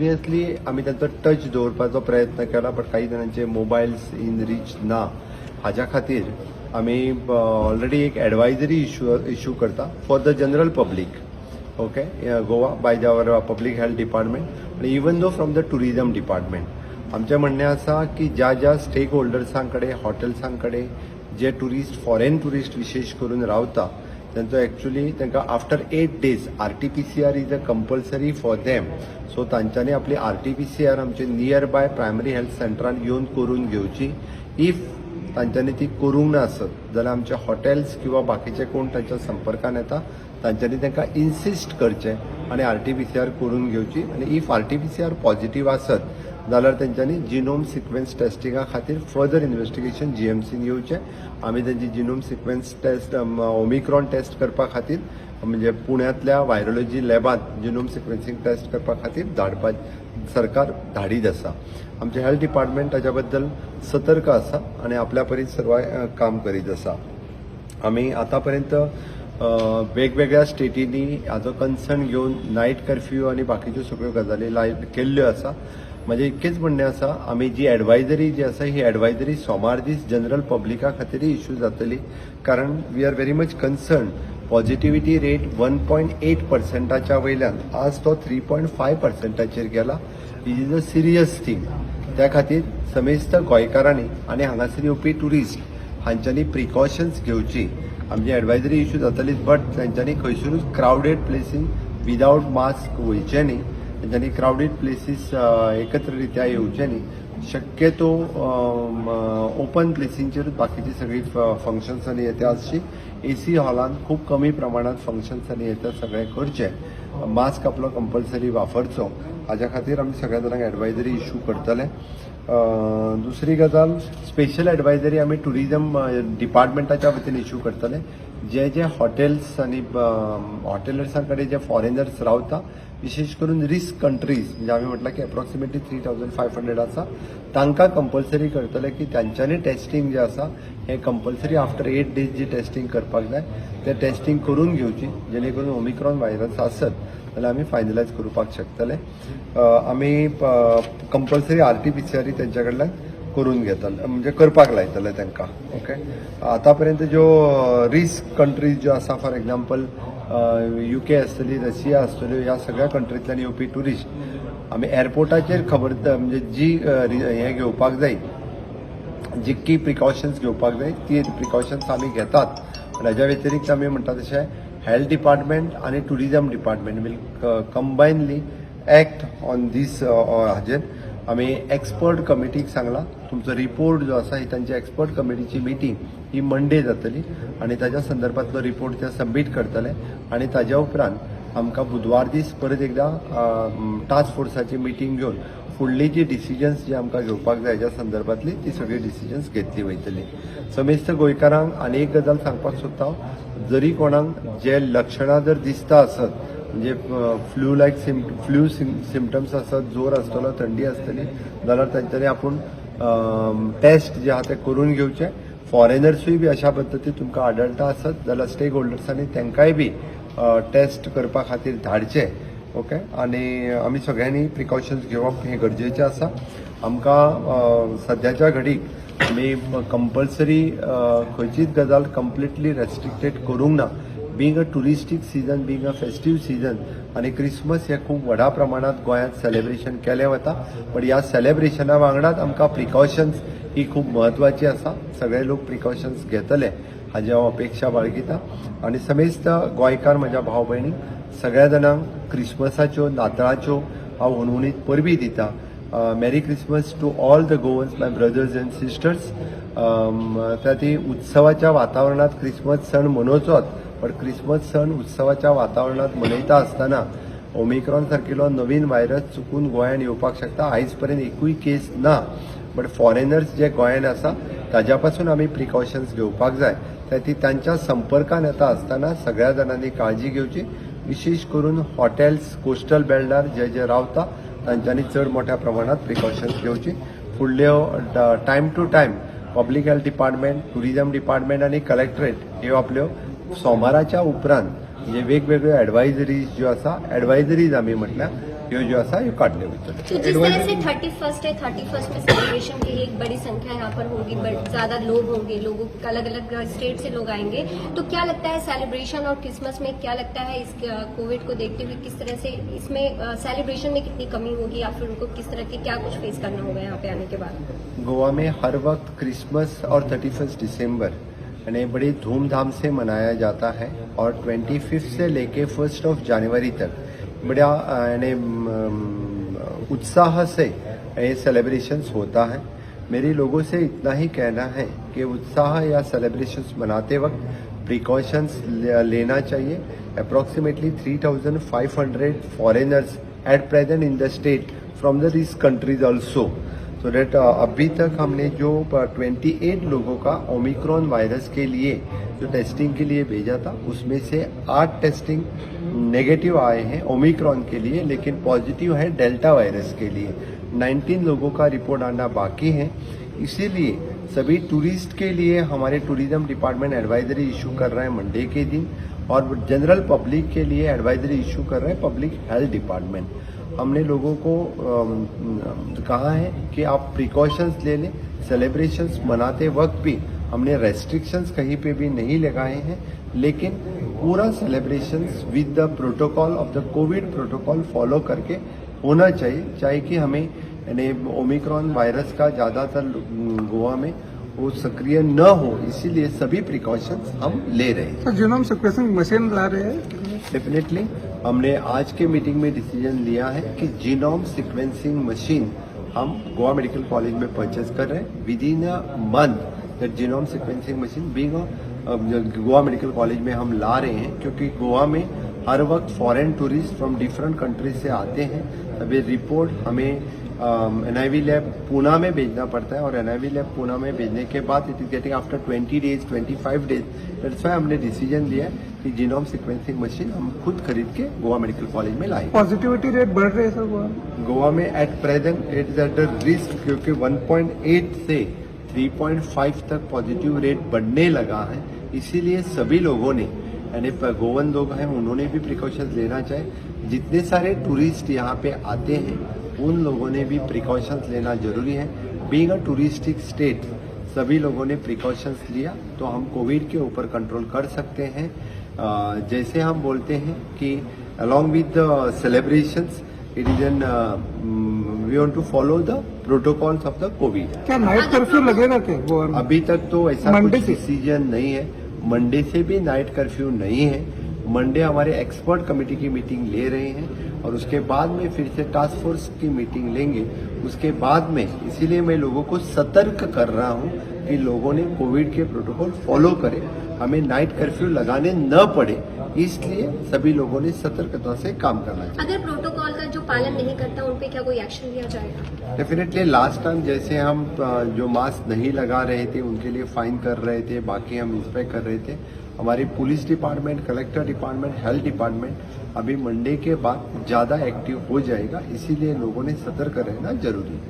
Continuously आमी तांचो touch दवरपाचो प्रयत्न केला, बट काही जाणांचे मोबायल्स इन रीच ना. हाज्या खातीर आमी ऑलरेडी एक एडवायजरी इशू करता for the general public, okay, Goa by our public health department आनी even though from the tourism department. आमचें म्हणणें आसा की ज्या ज्या स्टेक होल्डर्सां कडेन, हॉटेल्सां कडेन जे टुरिस्ट, फॉरेन टुरिस्ट विशेश करून रावता, तांचो एक्चुली तांकां after 8 days RTPCR is a compulsory for them. So तांच्यांनी आपली आरटीपीसीआर आमचे नियर बाय प्रायमरी हेल्थ सेंटरान येवन करून घेवची. If तांच्यांनी ती करूंक नासत जाल्यार आमचे हॉटेल्स किंवा बाकीचे कोण तांच्या संपर्कान येता, तांच्यांनी तांकां इन्सिस्ट करचें आनी आरटीपीसीआर करून घेवची. आनी if RTPCR positive आसत जाल्यार तेंच्यांनी जिनोम सिक्वेन्स टेस्टिंगा खातीर फर्दर इन्वेस्टिगेशन जीएमसीन येवचें. आमी तेंची genome sequence test, Omicron test करपा खातीर, म्हणजे पुण्यांतल्या व्हायरोलॉजी लॅबांत जिनोम सिक्वेन्सिंग टेस्ट करपा खातीर धाडपा सरकार धाडीत आसा. आमचें हेल्थ डिपार्टमेंट ताच्या बद्दल सतर्क आसा आनी आपल्या परीन सर्व काम करीत आसा. आमी आतां पर्यंत वेगवेगळ्या स्टेटींनी हाजो कन्सर्न घेवन नायट कर्फ्यू आनी बाकीच्यो सगळ्यो गजाली लाय केल्ल्यो आसा. म्हजें इतकेंच म्हणणें आसा, आमी जी एडवायजरी जी आसा, ही एडवायजरी सोमार दीस जनरल पब्लिका खातीरय इशू जातली, कारण we are very much concern. Positivity rate 1.8 पर्संटाच्या वयल्यान आज तो 3.5 पर्संटाचेर गेला. It is a serious thing. त्या खातीर समेस्त गोंयकारांनी आनी हांगासर येवपी टुरिस्ट हांच्यांनी प्रिकॉशन्स घेवची. आमची एडवायजरी इशू जातलीच, बट तेंच्यांनी खंयसरूच क्रावडेड प्लेसीन विदावट मास्क वयचें न्ही. तेंच्यांनी क्रावडेड प्लेसीस एकत्र रित्या येवचें न्ही. शक्यतो ओपन प्लेसींचेरूच बाकीची सगळी फंक्शन्स आनी येते आसची. एसी हॉलान खूब कमी प्रमाणात फंक्शन्स आनी येते सगळें करचें. मास्क आपलो कंपल्सरी वापरचो. हाज्या खातीर आमी सगळ्या जाणांक एडवायजरी इशू करतले. दुसरी गजाल, स्पेशल एडवायजरी आमी टुरिजम डिपार्टमेंटाच्या वतीन इशू करतले. जे जे हॉटेल्स आनी हॉटेलर्सां कडेन जे फॉरेनर्स रावता, विशेश करून रिस्क कंट्रीज, म्हणजे आमी म्हटलां की एप्रॉक्सिमेटली 3500 आसा, तांकां कंपल्सरी करतले की तांच्यांनी टेस्टींग जें आसा हें कंपल्सरी आफ्टर 8 डेज जी टेस्टींग करपाक जाय तें टेस्टींग करून घेवची, जेणे करून ओमिक्रॉन व्हायरस आसत जाल्यार आमी फायनलायज करपाक शकतले. आमी कंपल्सरी आरटीपीसीआर तेंच्या कडल्यान करून घेतले, म्हणजे करपाक लायतले तांकां, ओके. आतां पर्यंत ज्यो रिस्क कंट्रीज ज्यो आसा, फॉर एग्जाम्पल युके आसतली, रशिया आसतल्यो, ह्या सगळ्या कंट्रींतल्यान येवपी टुरिस्ट आमी एअरपोर्टाचेर खबर, म्हणजे जी हें घेवपाक जाय, जितकी प्रिकॉशन्स घेवपाक जाय ती प्रिकॉशन्स आमी घेतात. आनी हाज्या व्यतिरिक्त आमी म्हणटा तशें हेल्थ डिपार्टमेंट आनी tourism department will combinely act on this. हाजेर आमी एक्सपर्ट कमिटीक सांगलां, तुमचो रिपोर्ट जो आसा, ही तांची एक्सपर्ट कमिटीची मिटींग ही मंडे जातली आनी ताज्या संदर्भातलो रिपोर्ट ते सबमीट करतले. आनी ताज्या उपरांत आमकां बुधवार दीस परत एकदां टास्क फोर्साची मिटींग घेवन फुडली जी डिसिजन्स जी आमकां घेवपाक जाय ह्या संदर्भातली, ती सगळी डिसिजन्स घेतली वयतली. समेस्त गोंयकारांक आनी एक गजाल सांगपाक सोदता हांव, जरी कोणाक जे लक्षणां जर दिसता आसत, म्हणजे flu like flu symptoms आसत, जोर आसतलो, थंडी आसतली, जाल्यार तांच्यांनी आपूण टेस्ट जे आहा ते करून घेवचे. फॉरेनर्सूय बी अशा पद्दतीन तुमकां आढळटा आसत जाल्यार स्टेक होल्डर्सांनी तांकांय बी टेस्ट करपा खातीर धाडचे, ओके. आनी आमी सगळ्यांनी प्रिकॉशन्स घेवप हें गरजेचें आसा. आमकां सद्याच्या घडीक आमी कंपल्सरी खंयचीच गजाल कंप्लिटली रेस्ट्रिक्टेड करूंक ना. Being a touristic season, being a festive season आनी क्रिसमस हे खूब व्हडा प्रमाणात गोंयांत सेलेब्रेशन केलें वता, बट ह्या सेलेब्रेशना वांगडाच आमकां प्रिकॉशन्स ही खूब म्हत्वाची आसा. सगळे लोक प्रिकॉशन्स घेतले हाजी हांव अपेक्षा बाळगिता. आनी समेस्त गोंयकार म्हज्या भाव भयणीक, सगळ्या जाणांक क्रिसमसाच्यो, नातळाच्यो हांव हुनहुनीत परबी दिता. Merry Christmas to all the Goans, my brothers and sisters. त्या ती उत्सवाच्या वातावरणात क्रिसमस सण मनोवचोच, पण क्रिसमस सण उत्सवाच्या वातावरणात मनयता आसतना ओमिक्रॉन सारकिलो नवीन व्हायरस चुकून गोंयांत येवपाक शकता. आयज पर्यंत एकूय केस ना, बट फॉरेनर्स जे गोंयांत आसा ताज्या पासून आमी प्रिकॉशन्स घेवपाक जाय. त्या ती तांच्या संपर्कान येता आसतना सगळ्या जाणांनी काळजी घेवची. विशेश करून हॉटेल्स कोस्टल बेल्टार जे जे रावता तांच्यांनी चड मोठ्या प्रमाणात प्रिकॉशन्स घेवची. फुडल्यो time to time public health department, tourism department आनी कलेक्टरेट ह्यो आपल्यो सोमाराच्या उपरांत म्हणजे वेगवेगळ्यो एडवायजरीज ज्यो आसा, एडवायजरीज आमी म्हटल्यार ह्यो ज्यो आसा ह्यो काडल्यो वयतल्यो. तो जिस तरह से 31 है, 31 में सेलिब्रेशन के लिए एक बड़ी संख्या यहाँ पर होगी, बट ज्यादा लोग होंगे, लोगों अलग अलग स्टेट से लोग आएंगे, तो क्या लगता है सेलिब्रेशन और क्रिसमस में क्या लगता है इस कोविड को देखते हुए किस तरह से इसमें सेलिब्रेशन में कितनी कमी होगी या फिर उनको किस तरह के क्या कुछ फेस करना होगा यहाँ पे आने के बाद? गोवा में हर वक्त क्रिसमस और 31 दिसंबर यानी बड़ी धूमधाम से मनाया जाता है और 25 से लेके 1 ऑफ जनवरी तक बड़ा यानी उत्साह से ये सेलिब्रेशंस होता है. मेरी लोगों से इतना ही कहना है कि उत्साह या सेलिब्रेशंस मनाते वक्त प्रिकॉशंस लेना चाहिए. Approximately 3,500 foreigners at present in the state from the risk countries also, so that अभी तक हमने जो 28 लोगों का ओमिक्रॉन वायरस के लिए जो टेस्टिंग के लिए भेजा था, उसमें से आठ टेस्टिंग नेगेटिव आए हैं ओमिक्रॉन के लिए, लेकिन पॉजिटिव है डेल्टा वायरस के लिए. 19 लोगों का रिपोर्ट आना बाकी है. इसीलिए सभी टूरिस्ट के लिए हमारे टूरिज्म डिपार्टमेंट एडवाइजरी इशू कर रहा है मंडे के दिन और जनरल पब्लिक के लिए एडवाइजरी इशू कर रहे हैं पब्लिक हेल्थ डिपार्टमेंट. हमने लोगों को कहा है कि आप प्रिकॉशंस ले लें. सेलिब्रेशंस मनाते वक्त भी हमने रेस्ट्रिक्शंस कहीं पे भी नहीं लगाए हैं, लेकिन पूरा celebrations with the protocol of the Covid protocol follow करके होना चाहिए, चाहे कि हमें यानी ओमिक्रॉन वायरस का ज़्यादातर गोवा में वो सक्रिय न हो, इसीलिए सभी प्रिकॉशंस हम ले रहे हैं. सर, जीनोम सिक्वेंसिंग मशीन ला रहे हैं? डेफिनेटली, हमने आज के मीटिंग में डिसीजन लिया है कि जीनोम सीक्वेंसिंग मशीन हम गोवा मेडिकल कॉलेज में परचेज कर रहे हैं. within a month that genome sequencing machine being Goa medical college में हम ला रहे हैं, क्योंकि गोवा में हर वक्त foreign tourist from different countries से आते हैं. अभी रिपोर्ट हमें एनआईवी लैब पूना में भेजना पड़ता है और एनआईवी लैब पूना में भेजने के बाद it is getting after 20 days, 25 days. That's why हमने डिसीजन लिया है कि जीनोम सीक्वेंसिंग मशीन हम खुद खरीद के गोवा मेडिकल कॉलेज में लाएंगे. पॉजिटिविटी रेट बढ़ रही है सर गोवा में? गोवा में at present it is at the risk, क्योंकि 1.8 से 3.5 तक पॉजिटिव रेट बढ़ने लगा है. इसीलिए सभी लोगों ने, यानी गोवन लोग हैं, उन्होंने भी प्रिकॉशंस लेना चाहिए. जितने सारे टूरिस्ट यहाँ पे आते हैं, उन लोगों ने भी प्रिकॉशंस लेना जरूरी है. बीइंग अ टूरिस्टिक स्टेट, सभी लोगों ने प्रिकॉशंस लिया तो हम कोविड के ऊपर कंट्रोल कर सकते हैं. जैसे हम बोलते हैं कि along with the celebrations, it is an we want to follow the protocols of the Covid. क्या नाइट कर्फ्यू लगेगा क्या गोवा में? अभी तक तो ऐसा मंडे कुछ से? डिसीजन नहीं है. मंडे से भी नाइट कर्फ्यू नहीं है. मंडे हमारे एक्सपर्ट कमेटी की मीटिंग ले रहे हैं और उसके बाद में फिर से टास्क फोर्स की मीटिंग लेंगे उसके बाद में. इसीलिए मैं लोगों को सतर्क कर रहा हूं कि लोगों ने कोविड के प्रोटोकॉल फॉलो करें, हमें नाइट कर्फ्यू लगाने न पड़े. इसलिए सभी लोगों ने सतर्कता से काम करना चाहिए. अगर प्रोटोकॉल का जो पालन नहीं करता, उन पे क्या कोई एक्शन लिया जाएगा? डेफिनेटली, लास्ट टाइम जैसे हम जो मास्क नहीं लगा रहे थे, उनके लिए फाइन कर रहे थे, बाकी हम इंस्पेक्ट कर रहे थे. हमारी police department, collector department, health department अभी मंडे के बाद ज़्यादा एक्टिव हो जाएगा. इसीलिए लोगों ने सतर्क रहना जरूरी है.